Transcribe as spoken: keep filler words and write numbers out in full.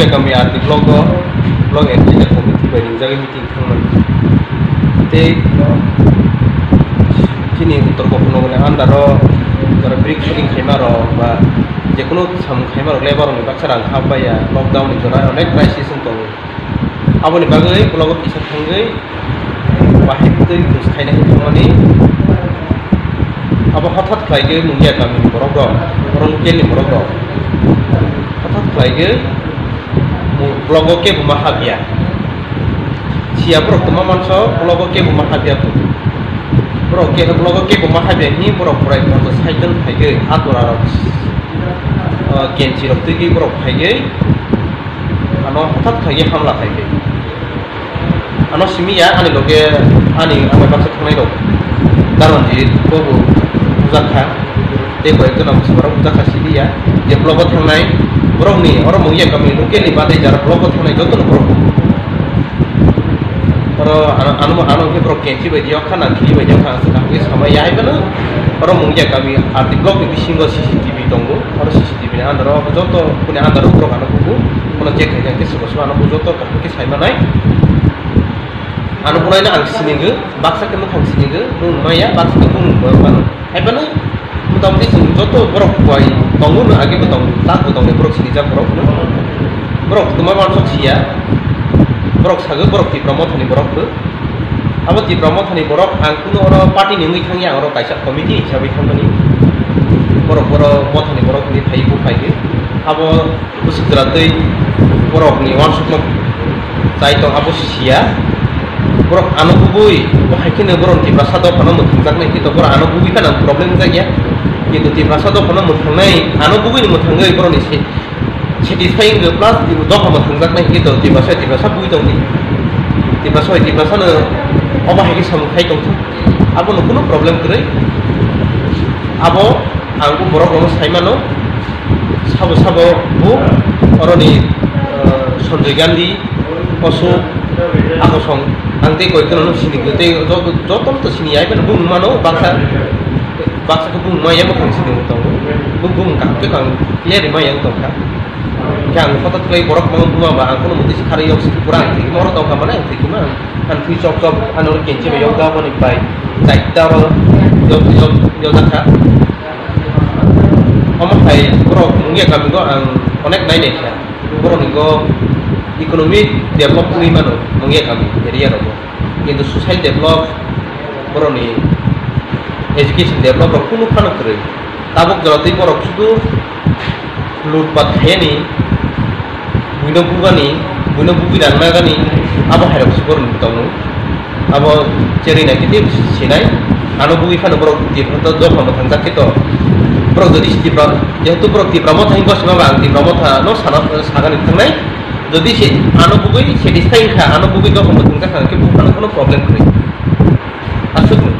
Kami R D block o, block executive committee bai ringjagwi meeting thangmani. Tei chini Uttor Kopnogorni under o jora brick shooting khaima rok ba jekono samung khaima rok, labour rokni baksa rang hap baiya, lockdown ni jora onek crisis wng tongo. Aboni bagwi block o kisa thangwi bahai twi khus khaina hinwi thangmani. Abo hothat khlaigwi Mungia kamini borok rok, oro local ni borok rok hothat khlaigwi mu-, block o kebo ma habya. Siya borok tongma manso block o kebo ma habya. Borok ke, block o kebo ma habya hini borok prai ponchas sait jon khaigwi atora rok, ah, kenchi rok twigwi borok khaigwi ano hothat khaigwi hamla khaigwi. Ano simi ya, ani loge ani amai baksa thangnai rok. Daronjit, bobo bujak kha. Tei koi ekjon ang bwskango bujak kha simi ya. Je block o thangnai borok ni, oro Mungia kami local ni badai jara block o thangnai joto no borok. Oro ano, ano, ano khe borok kenchi bai diyo kha, na khili bai diyo kha, ang se kaham khe samai ya hai phano. Oro Mungia kami R D block ni bisingo C C T V tongo. Oro C C T V ni under o joto kuni under o borok ano kubu. Kono check khai khe sobo sobo ano joto kaham khe sai manai. Ano bunaino ang sinigwi, baksa khe mwkhang sinigwi, bung maya, baksa khe bung mano. Hai phano motamoti chwng joto borok bai tongo no, age bo tongo, tak bo tongo, borok sinijak borok no. Borok tuma mansok siya, borok sagwi borok Tipra Mothani borok bo. Abo Tipra Mothani borok ang kuno oro party ni wngwi thangya, ang oro kaisa committee hisabai thangmani. Borok oro Mothani borok hinwi phaiwi bo phaigwi. Abo Bwswk jora tei borokni uansukma chai tong abo siya. Borok ano bugui, bo hai kheno borok Tiprasa dophano mwthangjaknai, kintu borok ano bugui phano problem wngjakya. Kintu Tiprasa dophano mwthangnai, ano buguini mwthangwi borokni se-, satisfy wngkha, plus dopha mwthangjaknai, kintu Tiprasa, Tiprasa bugui tongdi. Tiprasa bai Tiprasano obo hai khe samung khai tongthok. Abono kunu problem kwrwi. Abo ang bo borok rokno sai mano. Sabo sabo bo oroni, eh, Sanjay Gandhi, Ashok, Akosong, ang tei koi kheno sini tei joto, joto to sini ya, bung mano baksa, baksa khe bung maya bwkhang sini tongo. Bo bung kaham khe kaham clear maya wng tongkha. Khe ang hothat khlai borok mano buma ba ang kono motwi se kharwi yok sini pura ang thwikhe moro tongkha mane ang thwikhe ma ang thwi chok chok ano kenchi bai yok da boni bai chaita oro yok yok yok jakha. Omo hai borok Mungia kami go ang onek nai nai kha. Borok ni go economic develop wngwi mano Mungia kami area rogo. Kintu social develop, borok ni education develop rok kunu phano kwrwi. Tabuk jora twi borok sudu lutpat khaiyani, buino bugani, buino bugwi rang nagani, abo hai rok se borok ni tongo. Abo cherwi nai khe tei sinai, ano bugwi phano borok Tipra to dophano thangjak khe to. Borok jodi se Tipra, jehetu borok Tipra Motha hinwi bosima ba ang Tipra Motha no sana, sagani thangnai. Jodi se ano bugwi satisfy wngkha, ano bugwi dophano thangjak kha khe buphano phano problem kwrwi. Aswk no.